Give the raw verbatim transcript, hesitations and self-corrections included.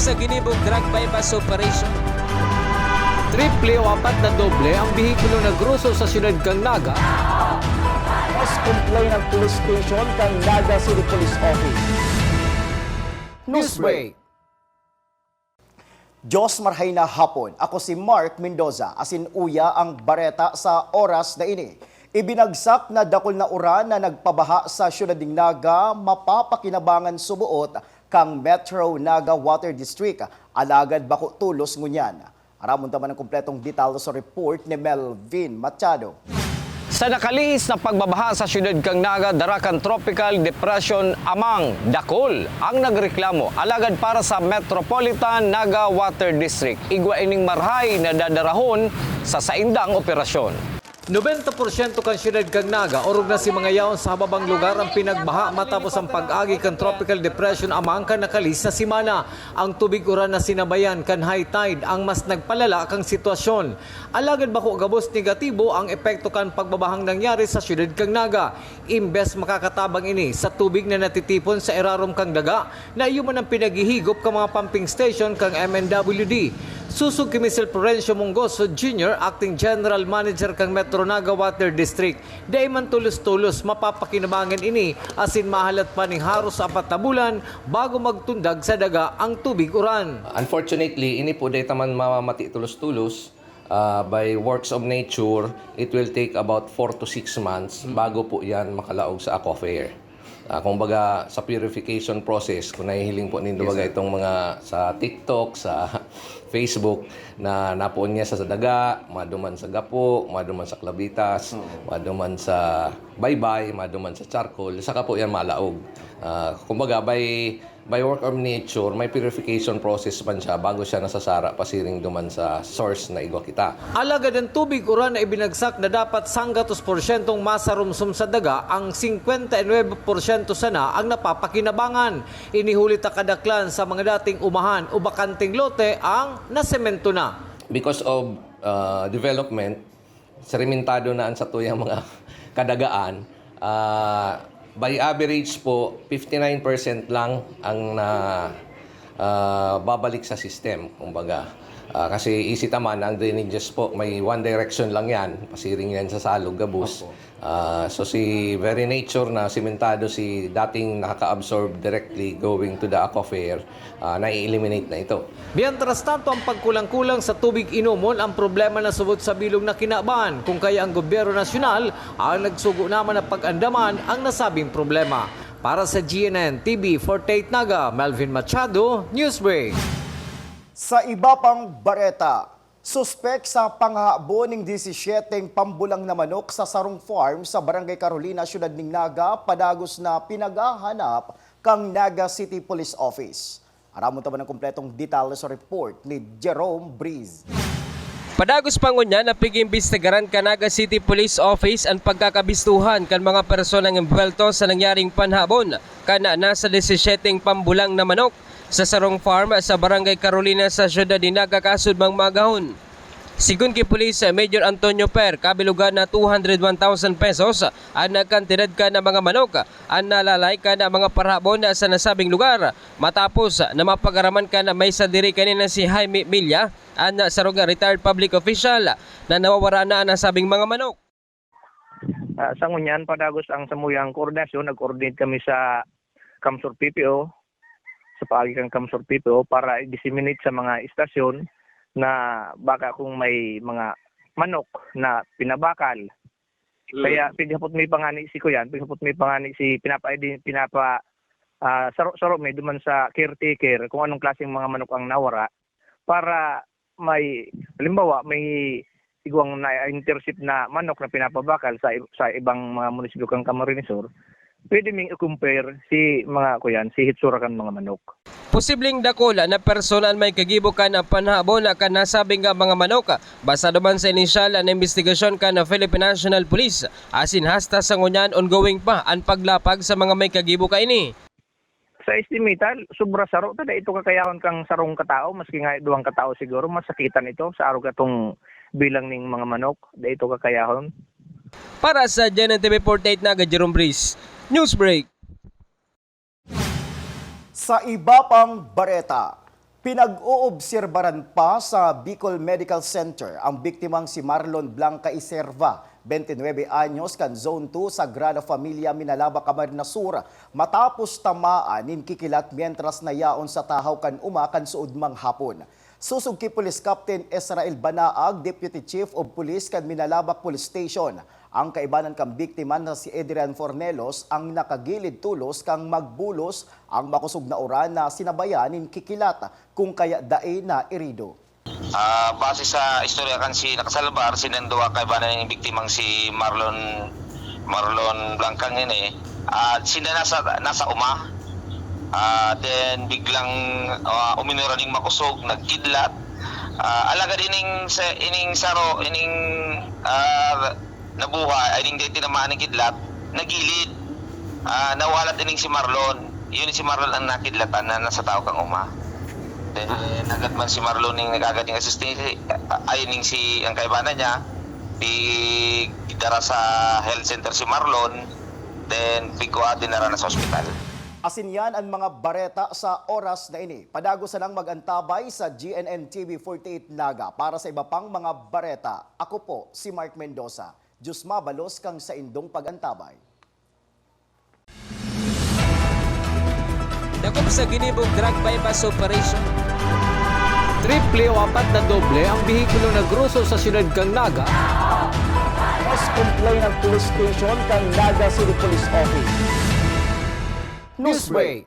Sa ginibong drug buy-bust operation. Triple o apat na doble ang behikulo na gruso sa siyudad kan Naga. Mas complain ang police station kan Naga City Police Office. Newsbreak. Diyos marhay na hapon. Ako si Mark Mendoza, asin uya ang bareta sa oras na ini. Ibinagsak na dakul na uran na nagpabaha sa siyudad nin Naga, mapapakinabangan suboot kan Metro Naga Water District, alagad bako tolos ngunyan. Aramon ta man ang kompletong detalye sa report ni Melvin Machado. Sa nakalihis na pagbabaha sa siyudad kan Naga, dara kan Tropical Depression Amang, dakul ang nagreklamo. Alagad para sa Metropolitan Naga Water District, igwa ining marhay na dadarahon sa saindang operasyon. Nobenta porsyento kan siyudad kan Naga, orog na si mga yaon sa hababang lugar ang pinagbaha matapos ang pag-agi kan Tropical Depression Amang kan nakalihis na semana. Ang tubig uran na sinabayan kan high tide ang mas nagpalala kan sitwasyon. Alagad bako gabos negatibo ang epekto kan pagbabahang nangyari sa siyudad kan Naga. Imbes makakatabang ini sa tubig na natitipon sa irarom kan daga, na iyo man ang pinaghihigop kan mga pumping station kan M N W D. Susog ki Mister Florencio Mongoso Junior, Acting General Manager kan Metro Naga Water District, dai man tolos-tolos mapapakinabangan ini, asin mahalat pa ning haros apat na bulan bago magtundag sa daga ang tubig uran. Unfortunately, ini po dai ta man mamamati tolos-tolos. Ah, by works of nature, it will take about four to six months bago po yan makalaog sa aquifer. Ah, kumbaga, sa purification process, kung nahihiling po nindo, yes, baga sir, itong mga sa TikTok, sa Facebook, na napoon niya sa, sa daga, maduman sa gapo, maduman sa klabitas, oo, maduman sa baybay, maduman sa charcoal, saka po yan malaog. Ah, kumbaga, by, by work of nature, may purification process man siya bago siya nasasara pasiring duman sa source na igwa kita. Alagad ang tubig uran na ibinagsak na dapat sanggatos porsyentong masarumsum sa daga, ang singkwenta y nuebe porsyento sana ang napapakinabangan. Ini huli ta kadaklan sa mga dating umahan o bakanteng lote ang nasemento na. Because of, ah, development, sementado na ang satuyang mga kadagaan. Ah, by average po, fifty-nine percent lang ang na, ah, babalik sa system, kumbaga. Ah, kasi easy ta man, ang drainages po, may one direction lang yan, pasiring yan sa salog, gabos. Opo. Ah, so, si very nature na sementado, si dating nakaka-absorb directly going to the aquifer, ah, nai-eliminate na ito. Mientras tanto, ang pagkulang-kulang sa tubig inomon ang problema na subot sa bilog na kinaban, kung kaya ang gobyerno nasyonal ang nagsugo naman na pag-andaman ang nasabing problema. Para sa G N N T V forty-eight Naga, Melvin Machado, Newsbreak. Sa iba pang bareta, suspek sa panghahabon ning disisyeteng pambulang na manok sa sarong farm sa Barangay Carolina, Siyudad nin Naga, padagos na pinaghahanap kan Naga City Police Office. Aramon ta man ang kompletong detalye sa report ni Jerome Breeze. Padagos pa ngunyan na pig-iimbestigaran kan Naga City Police Office an pagkakabistuhan kan mga personang embuwelto sa nangyaring panhabon kan nasa disisyeteng pambulang na manok sa sarong farm sa Barangay Carolina sa siyudad nin Naga kasudmang maagahon. Sigon ki Police Major Antonio Per, kabilugan na two hundred one thousand pesos an kantidad kan mga manok an nalalay kan mga parhabon sa nasabing lugar, matapos na mapag-araman kan may sadiri kanina si Jaime Milla, an sarong retired public official na nawawara na an nasabing mga manok. Ah, sa ngunyan, padagos ang samuyang koordinasyon, nag-coordinate kami sa Kamsur P P O, sa paagi kan Kamsur P P O, para i-disseminate sa mga istasyon na baka kung may mga manok na pinabakal. Mm. Kaya pighapot mi pa ngani si kuyan, pighapot mi pa ngani si pinapa-, pinapa-, ah, saro-saro mi duman sa caretaker kung anong klaseng mga manok ang nawara para may, halimbawa, may igwang na-intercept na manok na pinapabakal sa i-, sa ibang mga munisipyo kan Camarines Sur, pwede ming i-compare si mga, kuyan, si hitsura kan mga manok. Posibleng dakul na persona an may kagibo kan panhabon kan nasabing mga manok, basado man sa inisyal na imbestigasyon kan Philippine National Police, asin hasta sa ngunyan ongoing pa an paglapag sa mga may kagibo kaini. Sa estimatal, sobra saro ta, dai ito kakayahon kan sarong katao, maski nga duwang katao siguro, masakitan ito sa arog atong bilang ning mga manok, dai ito kakayahon. Para sa G N N T V forty-eight Naga, Jerome Breeze, Newsbreak. Sa iba pang bareta, Pinag-oobserbaran pa sa Bicol Medical Center ang biktimang si Marlon Blanca Iserva, twenty-nine anyos, kan Zone two, Sagrada Familia, Minalabac, Camarines Sur, matapos tamaan nin kikilat mientras nayaon sa tahaw kan oma kan suodmang hapon. Sosog ki Police Captain Israel Banaag, Deputy Chief of Police kan Minalabac Police Station, ang kaibanan kan biktima na si Adrian Fornelos ang nakagilid tolos kan magbulos ang makosog na uran na sinabayan nin kikilat, kung kaya dai nairido. Ah, base sa istorya kan si nakasalbar, sinda duwa kaibanan ning biktimang si Marlon, Marlon Blanca ngini, ah, sinda nasa, nasa oma. Ah, then biglang, ah, uminuran ning makosog, nagkidlat. Ah, alagad ining sa, ining saro, ining, ah, nabuhay, ay, ning tinamaan ning kidlat, nagilid. Ah, nawalat ining si Marlon. Yun si Marlon ang nakidlatan na nasa tahaw kan oma. Then, agad man si Marlon ning nagagad ning assistance, ay, ning si, ang kaibanan niya, pigdara sa health center si Marlon, then pigkua, dinara na sa ospital. Asin yan ang mga bareta sa oras na ini. Padagos sanang mag-antabay sa G N N T V forty-eight Naga para sa iba pang mga bareta. Ako po si Mark Mendoza. Diyos mabalos kan saindong pag-antabay. Dakop sa ginibong drug buy-bust operation. Triple o apat na doble ang behikulo na groso sa siyudad kan Naga. Mas complain ang police station kan Naga City Police Office. Newsbreak.